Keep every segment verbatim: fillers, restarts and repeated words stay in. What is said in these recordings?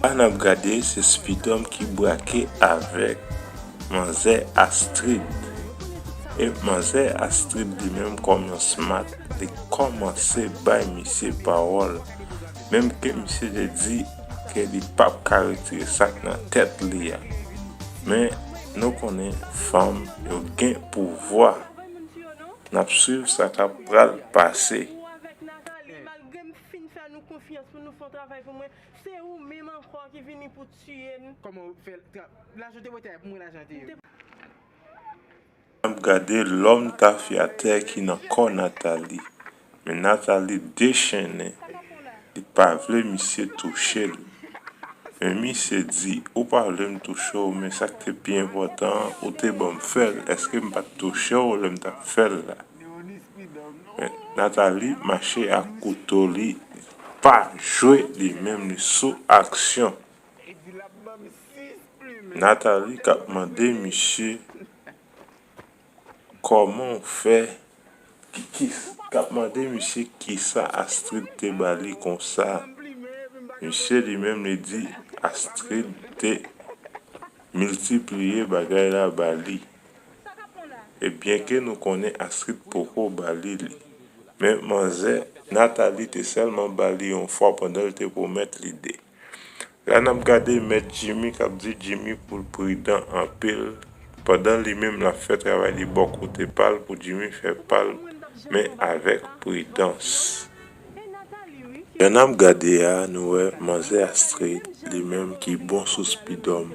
Sa n ap gade se Spidòm ki brake avèk manzè Astrid. E manzè Astrid li menm kòm yon smart, li kòmanse bay misye pawòl. Menm ke misye te di ke li p ap ka retire sa k nan tèt li a. Men nou konnen fanm yo gen pouvwa. N ap swiv sa k ap pral pase. Ou avèk Nathalie, malgre m fin fè nou konfyans pou nou fè yon travay pou mwen, se ou menm ankò ki vini pou tiye m. Kòman w fè tra- lajan te wete pou mwen lajan te ye. N ap gade lòm tafyatè ki nan kò Nathalie. Men Nathalie dechennen. Li pa vle misye touche l. Men misye di, ou pa vle m touche w, men sa k te pi enpòtan an, ou te ban m fè l, èske m pa t touche w lè m t ap fè l la? Men Nathalie mache ak kouto li, pa jwe li menm, li sou aksyon. Nathalie k ap mande misye kòman w fè, ki, ki, k ap mande misye kisa Astrid te ba li konsa. Misye li menm li di Astrid te miltipliye bagay la ba li. E byenke nou konnen Astrid poko ba li li, men manzè Nathalie te sèlman ba li yon fwa pandan l te pwomèt li de. La n ap gade mèt Jimmy k ap di Jimmy pou l pridan anpil, pandan li menm l ap fè travay li bò kote pa l pou Jimmy fè pa l, men avèk pridans. Jan n ap gade a, nou wè manzè Astrid, li menm ki bon sou Spidòm,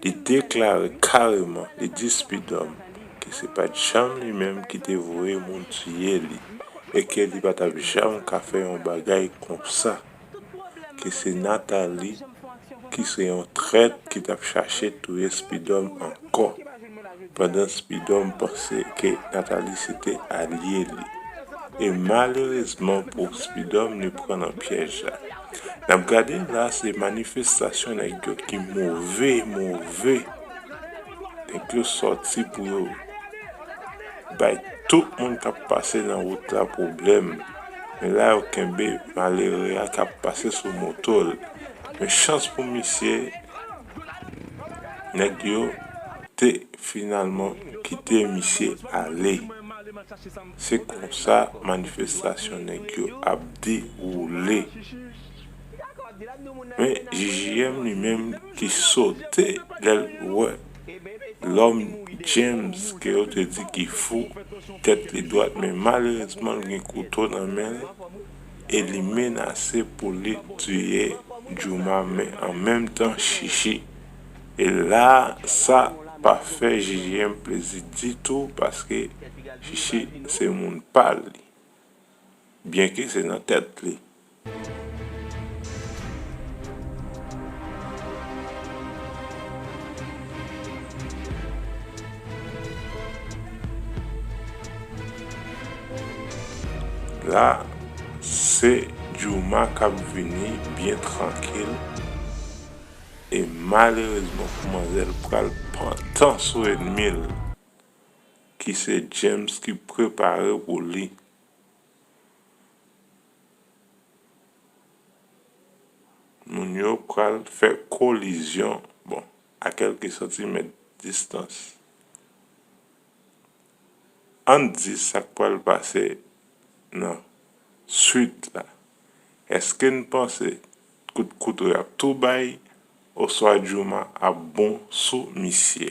li deklare kareman, li di Spidòm ke se pa t janm li menm ki te voye moun tiye li, e ke li pa t ap janm ka fè yon bagay konsa. Ke se Nathalie ki se yon trèt ki t ap chache touye Spidòm ankò, pandan Spidòm panse ke Nathalie se te alye li. E malerezman pou Spidòm, li pran nan pyèj la. N ap gade la, se manifestasyon nèg yo ki move, move. Nèg yo sòti pou yo bay tout moun k ap pase nan wout la pwoblèm. Men la yo kenbe malere a k ap pase sou moto l. Men chans pou misye, nèg yo te finalman kite misye ale. Se konsa manifestasyon nèg yo ap dewoule. Men J J M li menm ki sote lè l wè lòm James ke yo te di ki fou, tèt li dwat, men malerezman l gen kouto nan men l e li menase pou li tiye Jooma, men an menm tan Chichi. E la sa pa fè J J M plezi ditou paske Chichi se moun pa li. Byenke se nan tèt li. La, se Jooma k ap vini byen trankil. E malerezman pou manzè l pral pantan sou ènmi l, ki se James ki prepare pou li. Moun yo pral fè kolizyon, bon, a kèlke santimèt distans. Ann di sa k pral pase nan swit la. Èske n panse kout kouto y ap tou bay, oswa Jooma ap bon sou misye?